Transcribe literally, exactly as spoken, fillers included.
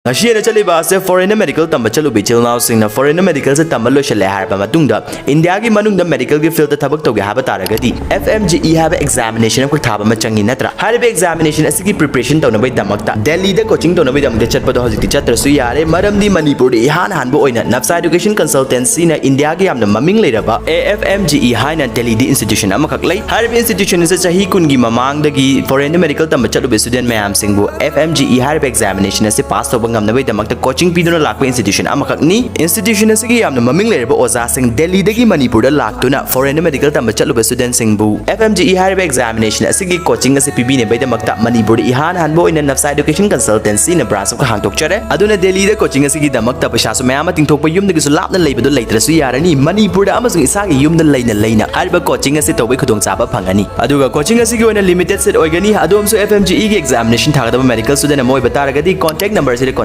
ꯉꯁꯤ ꯑꯩꯅ ꯆꯠꯂꯤꯕ ꯑꯁꯦ ꯐꯣꯔꯦꯟꯗ ꯃꯦꯗꯤꯀꯦꯜ ꯇꯝꯕ ꯆꯠꯂꯨꯕ ꯏꯆꯤꯜ ꯏꯅꯥꯎꯁꯤꯡꯅ ꯐꯣꯔꯦꯟꯗ ꯃꯦꯗꯤꯀꯦꯜꯁꯦ ꯇꯝꯕ ꯂꯣꯏꯁꯤꯜꯂꯦ ꯍꯥꯏꯔꯕ ꯃꯇꯨꯡꯗ ꯏꯟꯗꯤꯌꯥꯒꯤ ꯃꯅꯨꯡꯗ ꯃꯦꯗꯤꯀꯦꯜꯒꯤ ꯐꯤꯜꯗ ꯊꯕꯛ ꯇꯧꯒꯦ ꯍꯥꯏꯕ ꯇꯥꯔꯒꯗꯤ F M G E ꯍꯥꯏꯕ ꯑꯦꯛꯖꯥꯃꯤꯅꯦꯁꯟ ꯑꯃꯈꯛ ꯊꯥꯕ ꯑꯃ ꯆꯪꯉꯤ ꯅꯠꯇ꯭ꯔꯥ? ꯍꯥꯏꯔꯤꯕ ꯑꯦꯛꯖꯥꯃꯤꯅꯦꯁꯟ ꯑꯁꯤꯒꯤ ꯄ꯭ꯔꯤꯄꯦꯔꯦꯁꯟ ꯇꯧꯅꯕꯒꯤꯗꯃꯛꯇ ꯗꯦꯜꯂꯤꯗ ꯀꯣꯆꯤꯡ ꯇꯧꯅꯕꯒꯤꯗꯃꯛꯇ ꯆꯠꯄꯗꯣ ꯍꯧꯖꯤꯛꯇꯤ ꯆꯠꯇ꯭ꯔꯁꯨ ꯌꯥꯔꯦ, ꯃꯔꯝꯗꯤ ꯃꯅꯤꯄꯨꯔꯗ ꯏꯍꯥꯟ ꯍꯥꯟꯕ ꯑꯣꯏꯅ ꯅꯞꯁꯥ ꯏꯗꯨꯀꯦꯁꯟ ꯀꯟꯁꯜꯇꯦꯟꯁꯤꯅ ꯏꯟꯗꯤꯌꯥꯒꯤ ꯌꯥꯝꯅ ꯃꯃꯤꯡ ꯂꯩꯔꯕ A F M G E ꯍꯥꯏꯅ ꯗꯦꯜꯂꯤꯗ ꯏꯟꯁꯇꯤꯇ꯭ꯌꯨꯁꯟ ꯑꯃꯈꯛ ꯂꯩ꯫ ꯍꯥꯏꯔꯤꯕ ꯏꯟꯁꯇꯤꯇ꯭ꯌꯨꯁꯟ ꯑꯁꯤ ꯆꯍꯤ ꯀꯨꯟꯒꯤ ꯃꯃꯥꯡꯗꯒꯤ ꯐꯣꯔꯦꯟꯗ ꯃꯦꯗꯤꯀꯦꯜ ꯇꯝꯕ ꯆꯠꯂꯨꯕ ꯁ꯭ꯇꯨꯗꯦꯟ ꯃꯌꯥꯝꯁꯤꯡꯕꯨ F M G E ꯍꯥꯏꯔꯤꯕ ꯑꯦꯛꯖꯥꯃꯤꯅꯦꯁꯟ ꯑꯁꯤ ꯄꯥꯁ ꯇꯧꯕ ꯉꯝꯅꯕꯒꯤꯗꯃꯛꯇ ꯀꯣꯆꯤꯡ ꯄꯤꯗꯨꯅ ꯂꯥꯛꯄ ꯏꯟꯁꯇꯤꯇ꯭ꯌꯨꯁꯟ ꯑꯃꯈꯛꯅꯤ꯫ ꯏꯟꯁꯇꯤꯇ꯭ꯌꯨꯁꯟ ꯑꯁꯤꯒꯤ ꯌꯥꯝꯅ ꯃꯃꯤꯡ ꯂꯩꯔꯕ ꯑꯣꯖꯥꯁꯤꯡ ꯗꯦꯜꯂꯤꯗꯒꯤ ꯃꯅꯤꯄꯨꯔꯗ ꯂꯥꯛꯇꯨꯅ ꯐꯣꯔꯦꯟꯗ ꯃꯦꯗꯤꯀꯦꯜ ꯇꯝꯕ ꯆꯠꯂꯨꯕ ꯁ꯭ꯇꯨꯗꯦꯟꯁꯤꯡꯕꯨ F M G E ꯍꯥꯏꯔꯤꯕ ꯑꯦꯛꯖꯥꯃꯤꯅꯦꯁꯟ ꯑꯁꯤꯒꯤ ꯀꯣꯆꯤꯡ ꯑꯁꯤ ꯄꯤꯕꯤꯅꯕꯒꯤꯗꯃꯛꯇ ꯃꯅꯤꯄꯨꯔꯗ ꯏꯍꯥꯟ ꯍꯥꯟꯕ ꯑꯣꯏꯅ ꯅꯞꯁꯥ ꯏꯗꯨꯀꯦꯁꯟ ꯀꯟꯁꯜꯇꯦꯟꯁꯤꯅ ꯕ꯭ꯔꯥꯟꯁ ꯑꯃꯈꯛ ꯍꯥꯡꯗꯣꯛꯆꯔꯦ꯫ ꯑꯗꯨꯅ ꯗꯦꯜꯂꯤꯗ ꯀꯣꯆꯤꯡ ꯑꯁꯤꯒꯤꯗꯃꯛꯇ ꯄꯩꯁꯥꯁꯨ ꯃꯌꯥꯝ ꯑꯃ ꯇꯤꯡꯊꯣꯛꯄ, ꯌꯨꯝꯗꯒꯤꯁꯨ ꯂꯥꯞꯅ ꯂꯩꯕꯗꯨ ꯂꯩꯇ꯭ꯔꯁꯨ ꯌꯥꯔꯅꯤ꯫ ꯃꯅꯤꯄꯨꯔꯗ ꯑꯃꯁꯨꯡ ꯏꯁꯥꯒꯤ ꯌꯨꯝꯗ ꯂꯩꯅ ꯂꯩꯅ ꯍꯥꯏꯔꯤꯕ ꯀꯣꯆꯤꯡ ꯑꯁꯤ ꯇꯧꯕꯒꯤ ꯈꯨꯗꯣꯡꯆꯥꯕ ꯐꯪꯒꯅꯤ꯫ ꯑꯗꯨꯒ ꯀꯣꯆꯤꯡ ꯑꯁꯤꯒꯤ ꯑꯣꯏꯅ ꯂꯤꯃꯤꯇꯦꯗ ꯁꯤꯠ ꯑꯣꯏꯒꯅꯤ꯫ ꯑꯗꯣꯝꯁꯨ F M G E ꯒꯤ ꯑꯦꯛꯖꯥꯃꯤꯅꯦꯁꯟ ꯊꯥꯒꯗꯕ ꯃꯦꯗꯤꯀꯦꯜ ꯁ꯭ꯇꯨꯗꯦꯟ ꯑꯃ ꯑꯣꯏꯕ ꯇꯥꯔꯒꯗꯤ ꯀꯣꯟꯇꯦꯛ ꯅꯝꯕꯔꯁꯤꯗ